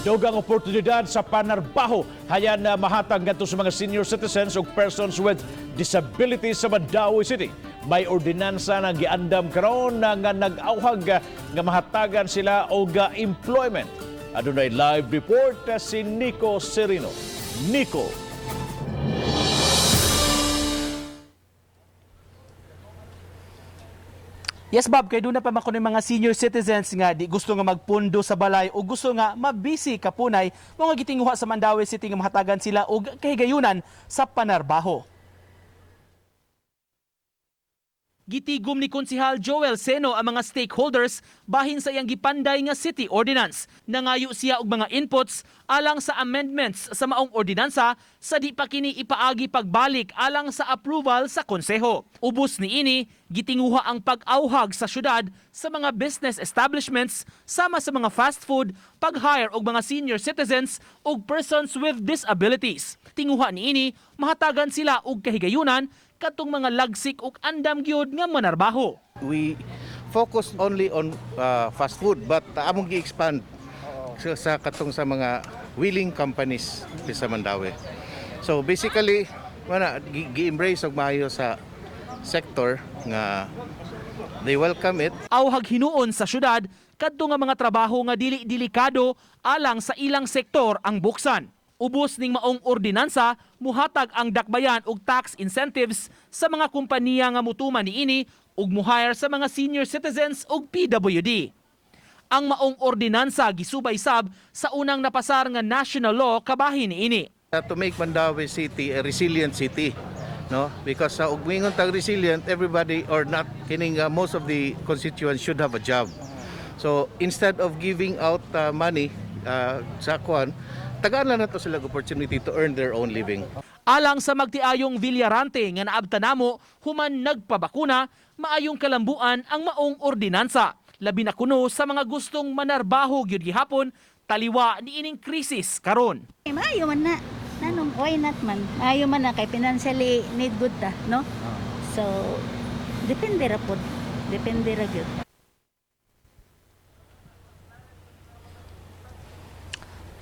Dugang oportunidad sa panarbaho hayan na mahatag ngadto sa mga senior citizens ug persons with disabilities sa Mandaue City. May ordinansa nga giandam karon na nga nag-awhag nga mahatagan sila og employment. Adunay live report si Nico Serino. Nico. Yes, Bob, kay doon na pa man kuno mga senior citizens nga di gusto nga magpundo sa balay o gusto nga mabisi kapunay, mga gitinguha sa Mandaue City nga mahatagan sila og kahigayunan sa panarbaho. Gitigom ni Konsihal Joel Seno ang mga stakeholders bahin sa iyang gipanday nga city ordinance. Nangayo siya og mga inputs alang sa amendments sa maong ordinansa sa di pa kini ipaagi pagbalik alang sa approval sa konseho. Ubos niini, gitinguha ang pag-awhag sa syudad sa mga business establishments sama sa mga fast food, pag-hire og mga senior citizens ug persons with disabilities. Tinguha niini, mahatagan sila og kahigayunan katong mga lagsik ug andam gyud nga manarbaho. We focus only on fast food, but among gi-expand sa katong sa mga willing companies sa Mandaue. So basically, wala gi-embrace og maayo sa sector nga they welcome it. Awhag hinuon sa syudad kadto nga mga trabaho nga dili delikado alang sa ilang sektor ang buksan. Ubos ning maong ordinansa, muhatag ang dakbayan og tax incentives sa mga kompanya nga mutuman niini ug muhire sa mga senior citizens ug PWD. Ang maong ordinansa gisubay sab sa unang napasar nga national law kabahin niini. To make Mandaue City a resilient city, no? Because sa ug moingon tag resilient, everybody or not kining most of the constituents should have a job. So instead of giving out money sa kuan, tagaan lang nato sila og opportunity to earn their own living. Alang sa magtiayong Villarante nga naabta namo human nagpabakuna, maayong kalambuan ang maong ordinansa. Labi na kuno sa mga gustong manarbaho gyud gihapon taliwa niining krisis karon. Eh, maayo man na. Nanong, why not man? Maayo man na kay financially need good ta, no? So, depende ra pod. Depende ra gyud.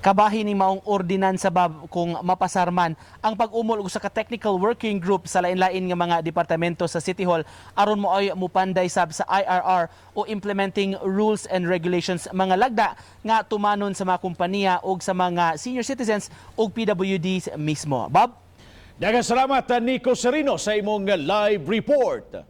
Kabahin ni maong ordinansa, Bob, kung mapasar man ang pag-umol og usa ka technical working group sa lain-lain nga mga departamento sa City Hall aron mo ay mupanday sab sa IRR o implementing rules and regulations, mga lagda nga tumanon sa mga kompanya og sa mga senior citizens og PWDs mismo. Bob? Daghang salamat, Nico Serino, sa imong live report.